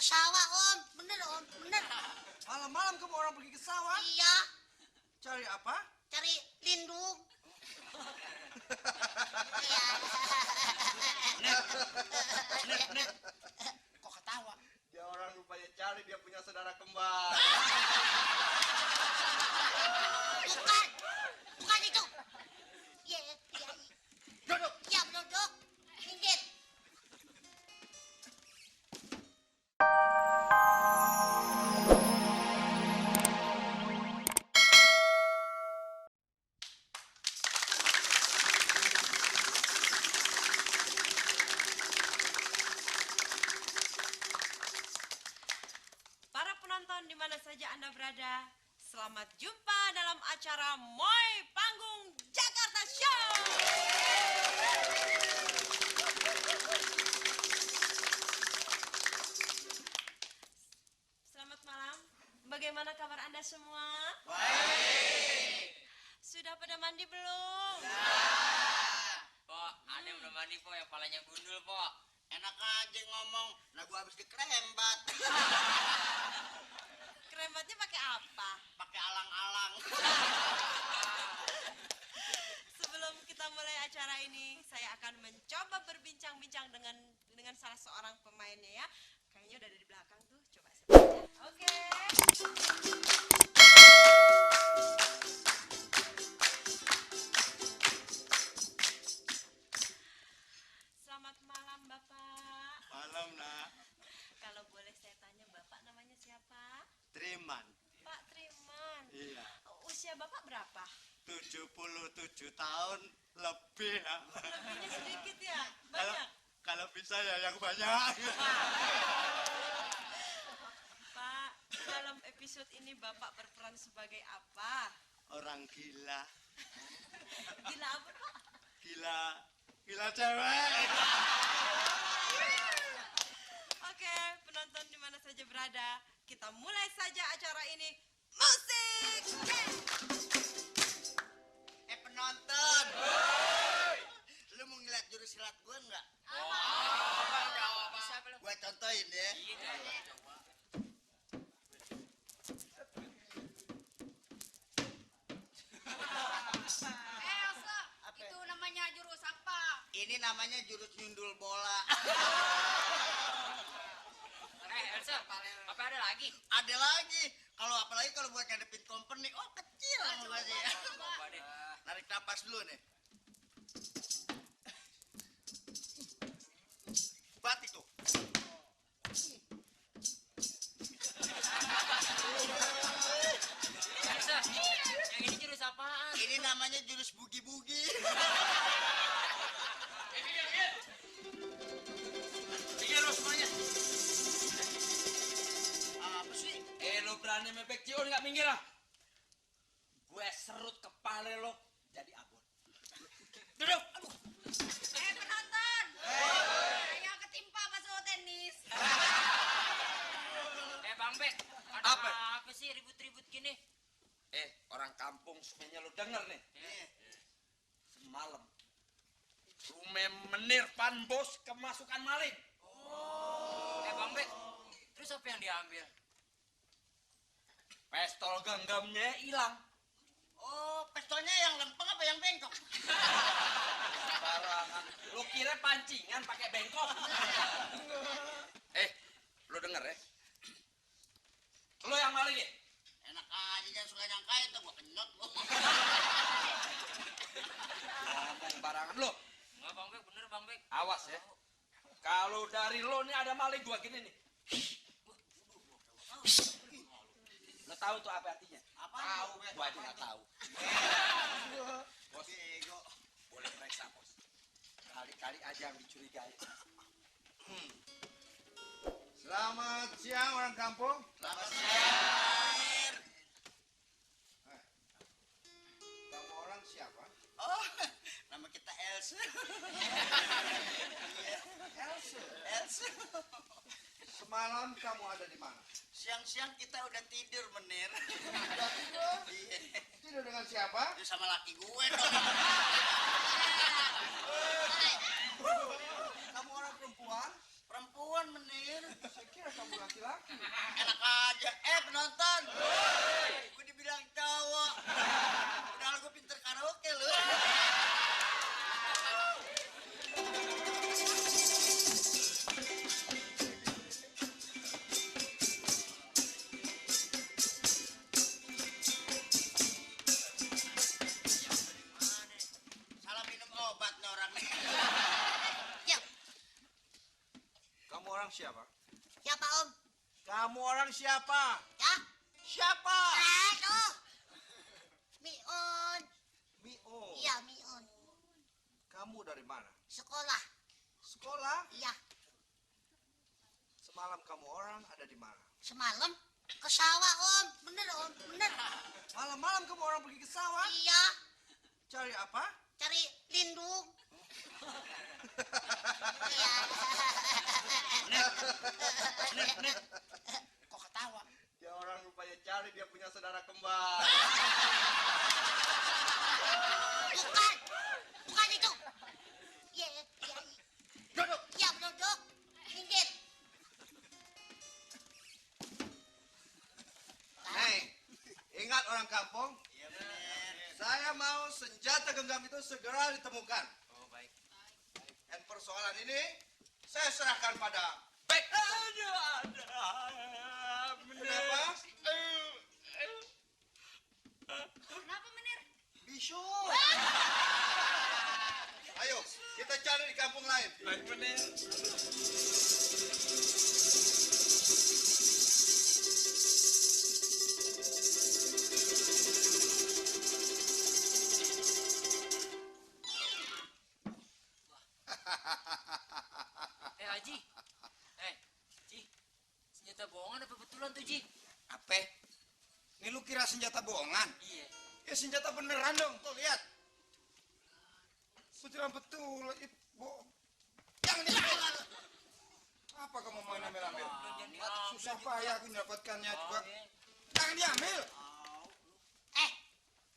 sawah Om, bener Om, bener. Malam-malam kamu orang pergi ke sawah? Iya, Cari apa? cari lindung. Iya. Nek. Kok ketawa? Dia orang rupanya cari dia punya saudara kembar. Bukan, bukan itu. Iya, iya. Duduk. Ya, duduk. Minggir. Para penonton di mana saja Anda berada, selamat jumpa dalam acara Moy Panggung Jakarta Show. Selamat malam. Bagaimana kabar Anda semua? Baik. Sudah pada mandi belum? Pok, ada yang belum mandi, Pok, yang palanya gundul, Pok. Enak aja ngomong, nah gua habis dikerembat. Kerembatnya pakai apa? Pakai alang-alang. Sebelum kita mulai acara ini, saya akan mencoba berbincang-bincang dengan salah seorang pemainnya ya. Kayaknya udah ada di belakang tuh. Coba saya tanya. Oke. Selamat malam, Bapak. Malam, Nak. Kalau boleh saya tanya, Bapak namanya siapa? Triman. Pak Triman. Iya. Usia Bapak berapa? 77 tahun lebih, Nak. Lebihnya sedikit ya? Kalau Banyak? kalau bisa ya yang banyak. Pak, dalam episode ini Bapak berperan sebagai apa? Orang gila. Gila apa, Pak? Gila cewek. Oke, penonton di mana saja berada, kita mulai saja acara ini. Musik! Penonton. Lu mau ngeliat jurus silat gua enggak? Bisa belum? Gua contohin ya. Elsa, itu namanya jurus apa? Ini namanya jurus nyundul bola. Elsa, apa ada lagi? Ada lagi. Kalau apalagi kalau buat ngadepin company, oh kecil masih. Coba deh. Narik napas dulu nih. Batik tuh. Elsa, yang ini jurus apaan? Ini namanya jurus bugi-bugi. Minggir lo semuanya. Apa sih? Lo berani mepek Cion nggak minggir ah? Gue serut kepala lo jadi abon. Duduk. Aduh. Penonton. Saya ketimpa bakso tenis. Bang Bek, ada apa sih ribut-ribut gini? Orang kampung semuanya lu denger nih. Semalam rumah menir Pan Bos kemasukan maling. Bang Bek, terus apa yang diambil? Pistol genggamnya hilang. Oh, pistolnya yang lempeng apa yang bengkok? Barangan. Lu kira pancingan pakai bengkok? Lu denger ya? Lu yang maling ya? Enak aja jangan suka nyangka itu gua kenyot lu. Ngomong barangan lu. Nggak Bang Bek, bener Bang Bek. Awas ya. Kalau dari lu nih ada maling gua gini nih. Lu tahu tuh apa artinya? Apa? Tahu, gua aja nggak tahu. Bos, boleh periksa bos. Kali-kali aja yang dicurigai. Selamat siang orang kampung. Selamat siang. Kamu orang siapa? Oh, nama kita Elsa. Elsa. Elsa. Semalam kamu ada di mana? Siang-siang kita udah tidur, Menir. Udah tidur? Iya. Tidur dengan siapa? Itu sama laki gue dong. Kamu orang perempuan? Perempuan, Menir. Saya kira kamu laki-laki. orang siapa? Siapa Om? Kamu orang siapa? Ya? Siapa? Tuh. Miun. Mio. Iya Miun. Kamu dari mana? Sekolah. Sekolah? Iya. Semalam kamu orang ada di mana? Semalam ke sawah Om. Bener Om. Bener. Malam-malam kamu orang pergi ke sawah? Iya. Cari apa? Cari lindung. Iya. Kok ketawa? Dia orang rupanya cari dia punya saudara kembar. Bukan. Bukan itu. Iya. Iya. Duduk. Iya duduk. Minggir. Hei, ingat orang kampung? Iya bener. Saya mau senjata genggam itu segera ditemukan. Oh baik. Dan persoalan ini saya serahkan pada Baik. Kenapa? Kenapa Menir? Bisu. Ayo, kita cari di kampung lain. Baik bener. Haji. Ji. Senjata bohongan apa betulan tuh, Ji? Apa? Ini lu kira senjata bohongan? Iya. Ya senjata beneran dong, tuh lihat. Betulan betul, itu bohong. Jangan diambil. Apa kamu main ambil-ambil? Susah payah aku mendapatkannya juga. Jangan diambil.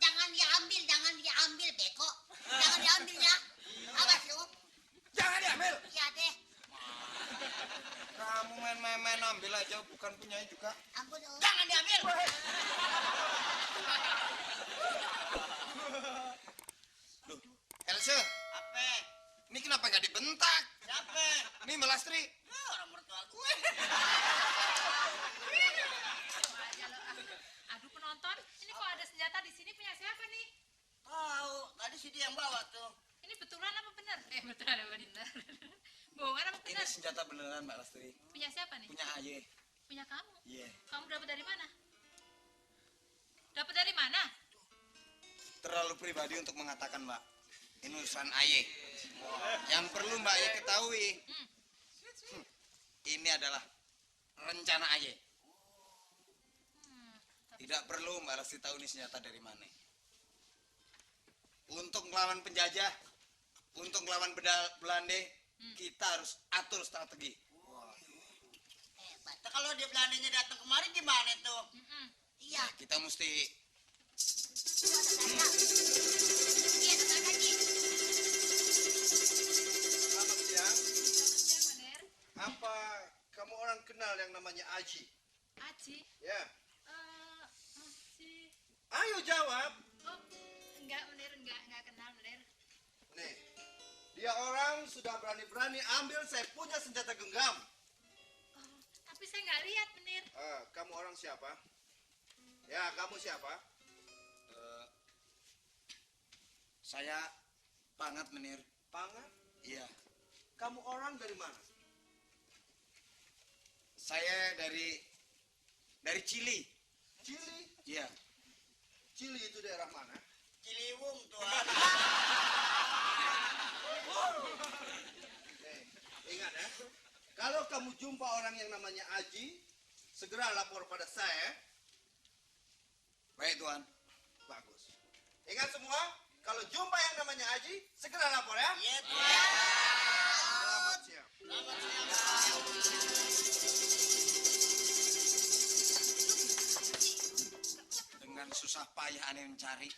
Jangan diambil, beko. Jangan diambil ya. Awas lu. Jangan diambil. Iya deh. Kamu main-main ambil aja, bukan punyanya juga. Ampun Om. Jangan diambil. Elsa, Apa? ini kenapa nggak dibentak? Siapa? Ini Melastri. Orang mertua gue. Aduh penonton, ini kok ada senjata di sini punya siapa nih? Tahu, tadi si dia yang bawa tuh. Ini betulan apa benar? Betulan apa benar? Bohongan apa Ini benar? senjata beneran Mbak Lastri. Punya siapa nih? Punya Aye. Punya kamu. Iya. Kamu dapat dari mana? Dapat dari mana? Terlalu pribadi untuk mengatakan Mbak. Ini urusan Aye. Yang perlu Mbak Aye ketahui. Ini adalah rencana Aye. Tidak perlu Mbak Lastri tahu ini senjata dari mana. Untuk melawan penjajah, untuk melawan Belanda, kita harus atur strategi. Hebat. Nah, kalau dia Belandanya datang kemari gimana tuh? Iya. Kita mesti Itu ada tanda. Iya ada tanda Ji. Selamat siang. Selamat siang, Maner. Apa kamu orang kenal yang namanya Aji? Aci. Ya. Aci. Ayo jawab. Oh, enggak, Maner, enggak kenal, Maner. Nih, dia orang sudah berani-berani ambil saya punya senjata genggam. Oh, tapi saya nggak lihat, Maner. Kamu orang siapa? Ya, kamu siapa? saya Pangat Menir. Pangan? Iya. Kamu orang dari mana? Saya dari Chili. Chili? Iya. Chili itu daerah mana? Ciliwung tuh. Nih, ingat ya. Kalau kamu jumpa orang yang namanya Aji, segera lapor pada saya. Baik Tuan. Bagus. Ingat semua, kalau jumpa yang namanya Aji, segera lapor ya. Iya tuh. Selamat siang. Selamat siang. Dengan susah payah aneh mencari,